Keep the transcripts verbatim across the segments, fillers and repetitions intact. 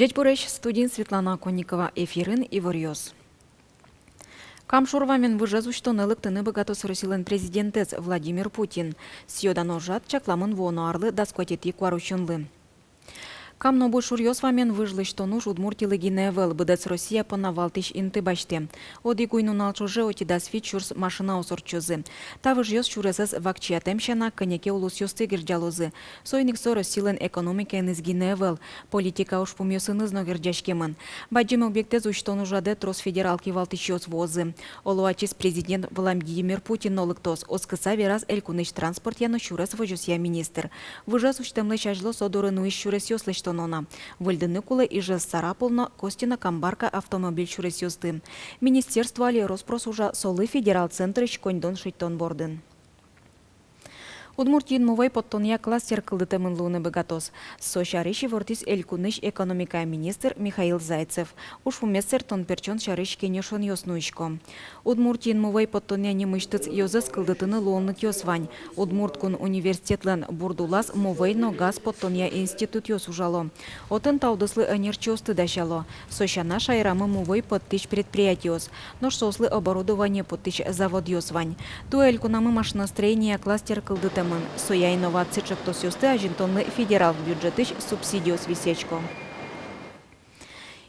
Ӟечбуресь, студиын Светлана Конникова, эфирын иворъёс. Кам шур вамен выжез усьтонэ лыктыны быгатоз Россилэн президентэз Владимир Путин. Сӥё-дано ужрад чакламын вуоно арлы, дас куатетӥ куарусёнлы. Кам но буй шуръёс вамен выж лэсьтон уж Удмуртилы гинэ ӧвӧл, быдэс Россия понна валтӥсь инты басьтэ. Одӥг уй-нунал ӵоже отӥ дас вить сюрс машинаос ортчозы. Та выжъёс сюресэз вакчиятэм сяна кӧня ке улосъёсты герӟалозы. Соин ик со Россилэн экономикаеныз гинэ ӧвӧл, политика ужпумъёсыныз но герӟаськемын. Бадӟым объектэз усьтон ужрадэ трос федерал кивалтӥсьёс вуозы. Оло, ачиз президент Владимир Путин но лыктоз, оскыса вераз элькунысь транспортъя но сюрес возёсъя министр. Выжез усьтэмлэсь азьло со доры нуись сюресъёс лэсьтоно на. Выльдыны кулэ Ижевск — Сарапул но Костино — Камбарка автомобиль сюресъёсты. Министерство али рос-прос ужа солы федерал центрысь коньдон шедьтон бордын. Удмуртиын мувӧй поттонъя кластер кылдытэмын луыны быгатоз. Со сярысь ивортӥз элькунысь экономикая министр Михаил Зайцев. Ужпумез сэрттон-пертчон сярысь кенешонъёс нуисько. Удмуртиын мувӧй поттонъя нимысьтыз ёзэз кылдытыны луонлыкъёс вань. Удмурт кун университетлэн бурд улаз мувӧй но газ поттонъя институтъёс ужало. Отын та удыслы ӧнерчиосты дасяло. Со сяна шаерамы мувӧй поттӥсь предприятиос. Нош соослы оборудование поттӥсь заводъёс вань. Туэ элькунамы машиностроения кластер кылдытэмын. Соя инноваци ӵектосъёсты азинтонлы федерал бюджетысь субсидиос висъясько.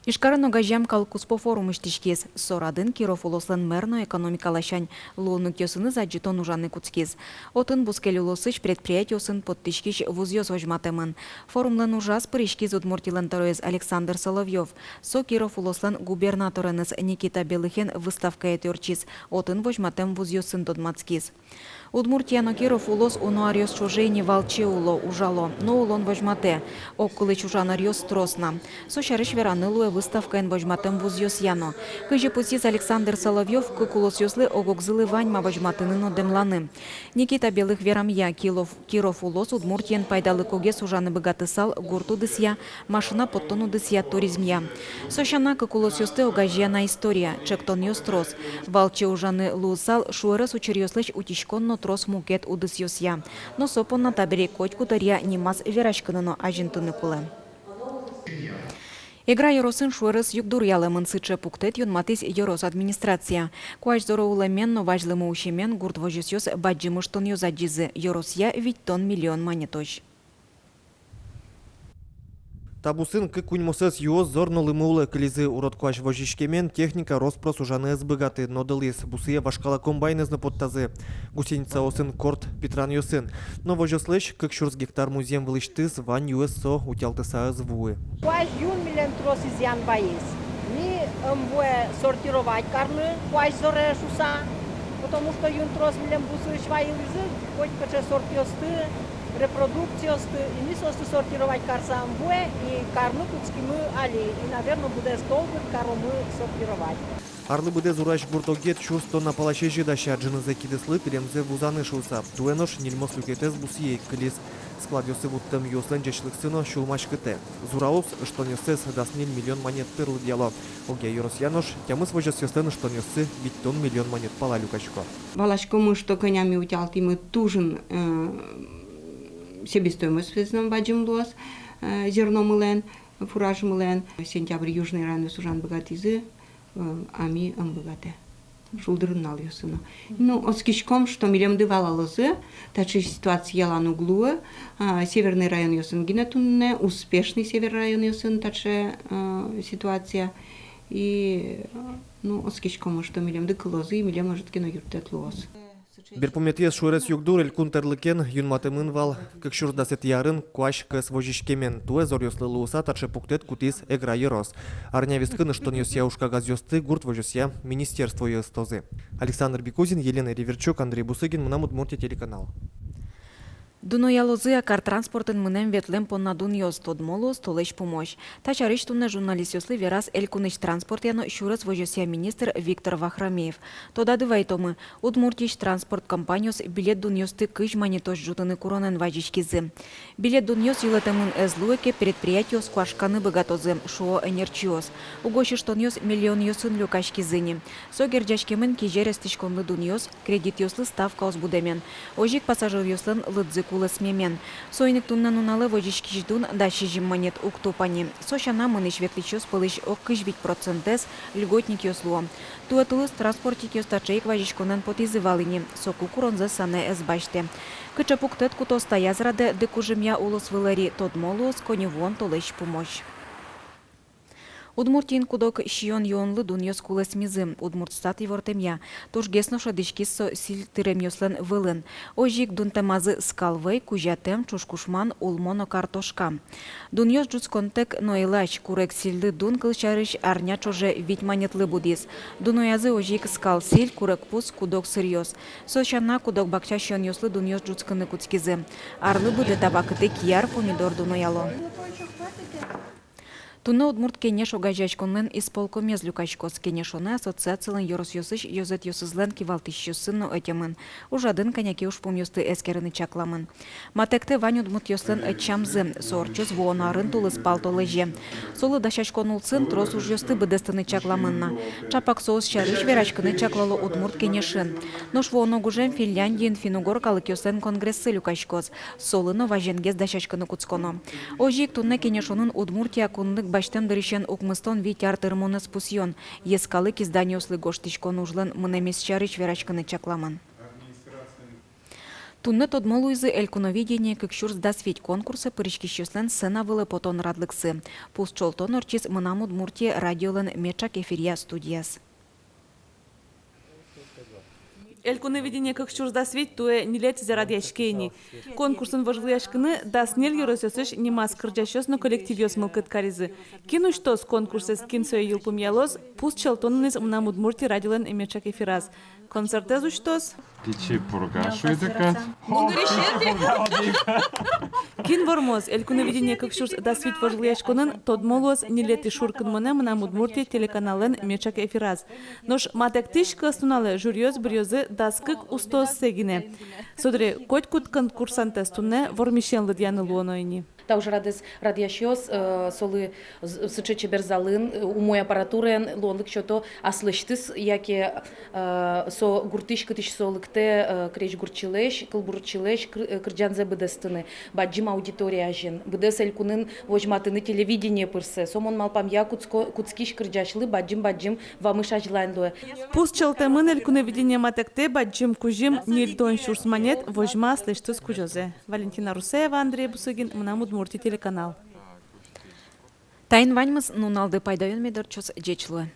Ижкарын огазеям калыккуспо форум усьтӥськиз. Со радын Киров улослэн мэр но экономика ласянь луонлыкъёсыныз адӟытон ужаны кутскиз. Отын бускель улосысь предприятиосын поттӥськись вузъёс возьматэмын. Форумлэн ужаз пыриськиз Удмуртилэн тӧроез Александр Соловьёв. Со Киров улослэн губернатореныз Никита Белыхен выставкаетӥ ортчиз, отын возьматэм вузъёсын тодматскиз. Удмуртия но Киров улос уно аръёс ӵоже ини валче уло, ужало, но улон возьматэ. Огкылысь ужанъёс трос на. Со сярысь вераны луэ выставкаын возьматэм вузъёсъя но. Кызьы пусйиз Александр Соловьёв, кык улосъёслы ог-огзылы вань ма возьматыны но дэмланы. Никита Белых верамъя, Килов-, Киров улос Удмуртиен пайдалыкогес ужаны быгатысал гурт удысъя, машина поттон удысъя, туризмъя. Со сяна, кык улосъёсты огазея на история, ӵектонъёс трос. Валче ужаны луысал шуэрес учыръёслэсь утиськон но трос мукет удысъёсъя. Но со понна табере котькуд ӧръя нимаз вераськыны но азинтыны кулэ. Эгра ёросын шуэрес югдур ялэмын. Сыӵе пуктэт юнматӥз ёрос администрация. Куазь зоро улэмен но вазь лымы усемен гурт возёсъёс бадӟым ыштонъёс адӟизы, ёросъя витьтон миллион манетозь. Та бусын кык куиньмосэз юос зор но лымы улэ кылизы. Урод куазь возиськемен, техника рос-прос ужаны ӧз быгаты, но дылӥз. Бусые вашкала комбайнэз но поттазы гусеницаосын, корт питранъёсын. Но возёслэсь кык сюрс гектар музъем вылысьтыз вань юэз со утялтыса ӧз вуы. Куазь юн милем трос изъян вайиз. Ми ӧм вуэ сортировать карны куазь зоре шуыса, потому что юн трос милем бусыысь вайылӥзы, котькыӵе сортъёсты, репродукциосты, и ми соосты сортировать карыса ӧм вуэ, и карны кутскимы али, и, наверно, быдэс толбыт каромы сортировать. Арлы быдэ Зурась гуртогет сюрс тонна пала сезьы дася, ӝынызэ кидыслы, кылемзэ вузаны шуыса. Туэ нош ньыльмос люкетэз бусые ик кылиз. Складъёсы вуттэм юослэн ӟечлыксы но сюлмаськытэ. Зураос ыштонъёссэс дас ньыль миллион манет тыр лыдъяло. Огъя ёросъя нош тямыс возёсъёслэн ыштонъёссы витьтон миллион манет пала люкасько. Валаськомы, что кӧня ми утялтӥмы тужын, э, себестоимость весь но бадӟым луоз, э, зерномылэн, фуражмылэн. Сентябрь южный районъёс ужан быгатӥзы, э, а ми ӧм быгатэ. Шулдыр нуналъёсы но. Ну, оскиськом, что милемды валалозы, таӵе ситуация ялан уг луы, а, северный районъёсын гинэ туннэ, успешный север районъёсын таӵе, а, ситуация. И, ну, оскиськом, что милемды кылозы, и милем ӧжыт ке но юрттэт луоз. Берпуметӥез шуэрес югдур элькун тӧрлыкен юнматэмын вал кык сюрс дасэтӥ арын куазь кӧс возиськемен. Туэ зоръёслы луыса таӵе пуктэт кутӥз Эгра ёрос. Арня вискын ыштонъёсъя ужкагазъёсты гурт возёсъя министерствое ыстозы. Александр Бекузин, Елена Реверчук, Андрей Бусыгин, «Мынам Удмуртие» телеканал. Дуноялозы-а кар транспортын мынэм-ветлэм понна дунъёс, тодмо луоз толэзь пумозь. Та сярысь туннэ журналистъёслы вераз элькунысь транспортъя но сюрес возёсъя министр Виктор Вахромеев. Тодады вайтомы, Удмуртиысь транспорт компаниос билет дунъёсты кызь манетозь ӝутыны куронэн вазиськизы. Билет дунъёс йылэтэмын ӧз луэ ке, предприятиос куашканы быгатозы, шуо ӧнерчиос. Угось ыштонъёс миллионъёсын люкаськизы ни. Со герӟаськемын кизер эстӥськонлы дунъёс, кредитъёслы ставкаос будэмен. Озьы ик пассажиръёслэн лыдзы кулэсмемен. Соин ик туннэ нуналэ возиськись дун дас сизьым манет уг тупа ни. Со сяна, мынӥсь-ветлӥсьёс пӧлысь ог кызь вить процентэз льготникъёс луо. Туэ тулыс транспортникъёс таӵе ик вазиськонэн потӥзы вал ини, соку куронзэс санэ ӧз басьтэ. Кыӵе пуктэт кутоз таяз радэ ды кужымъя улосвылэри, тодмо луоз коньывуон толэзь пумозь. Удмуртиын кудог сиён-юонлы дунъёс кулэсмизы. Удмуртстат ивортэмъя, тужгес но шӧдӥськиз со сӥль тыремъёслэн вылын. Озьы ик дунтэмазы скал вӧй, кузятэм, ӵушкушман, улмо но картошка. Дунъёс ӝутсконтэк но ӧй лась. Курег сӥльлы дун, кылсярысь, арня ӵоже вить манетлы будӥз. Дуноязы озьы ик скал сӥль, курег пус, кудог сыръёс. Со сяна, кудог бакча сиёнъёслы дунъёс ӝутскыны кутскизы. Арлы быдэ та вакытэ кияр, помидор дунояло. Туннэ «Удмурт кенеш» огазеяськонлэн исполкомез люкаськоз. Кенешонэ ассоциациялэн ёросъёсысь ёзэтъёсызлэн кивалтӥсьёссы но ӧтемын. Ужрадын кӧня ке ужпумъёсты эскерыны чакламын. Матэктэ вань удмуртъёслэн ӧтчамзы. Со ортчоз вуоно арын тулыспал толэзе. Солы дасяськон улсын трос ужъёсты быдэстыны чакламын на. Ӵапак соос сярысь вераськыны чаклало «Удмурт кенешын». Нош вуоно гужем Финляндиын финн-угор калыкъёслэн конгрессы люкаськоз. Солы но вазенгес дасяськыны кутсконо. Озьы ик туннэ кенешонын Удмуртия кунлык басьтэм дырысен укмыстон вить ар тырмонэз пусъён, йӧскалык изданиослы гожтӥськон ужлэн мынэмез сярысь вераськыны чакламын. Туннэ тодмо луизы «Элькуновидение кык сюрс дас вить» конкурсэ пыриськисьёслэн сцена вылэ потон радлыксы. Пус чолтон ортчиз «Мынам Удмуртие» радиолэн меӵак эфиръя студияз. «Элькуновидение кык сюрс дас вить» туэ ньылетӥзэ радъяське ини. Конкурсын вожвылъяськыны дас ньыль ёросъёсысь нимаз кырӟасьёс но коллективъёс мылкыд каризы. Кин усьтоз конкурсэз, кин сое йылпумъялоз, пус чолтонэныз «Мынам Удмуртие» радиолэн меӵак эфираз. Концертэз усьтоз Пичи Пурга, шуиды кадь. Кин вормоз «Элькуновидение кык сюрс дас вить» вожвылъяськонын, тодмо луоз ньылетӥ шуркынмонэ «Мынам Удмуртие» телеканаллэн меӵак эфираз. Нош матэктӥсь кӧснуналэ жюриос быръёзы дас кык устооссэ гинэ. Со дыре котькуд конкурсантэз туннэ вормисен лыдъяны луоно ини. Та ужрадэз радъясьёс, э, солы з-, сыӵе чебер залын, э, умой аппаратураен луонлык сёто аслэсьтыз, яке, э, со гуртысь, кытысь со лыктэ, э, крезьгурчилэсь, кылбурчилэсь кыр-, э, кырӟанзэ быдэстыны бадӟым аудитория азьын. Быдэс элькунын возьматыны телевидение пырсэ. Со, мон малпамъя, кутско-, кутскись кырӟасьлы бадӟым-бадӟым вамыш азьлань луэ. Пус чолтэмын «Элькуновидение» матэктэ бадӟым кузьым, ньыльдон сюрс манет, возьма аслэсьтыз кузёзэ. Валентина Русаева, Андрей Бусыгин, «Мынам Удмуртие» телеканал. Таин ваньмыз. Нуналды пайдаён мед ортчоз. Ӟеч луэ.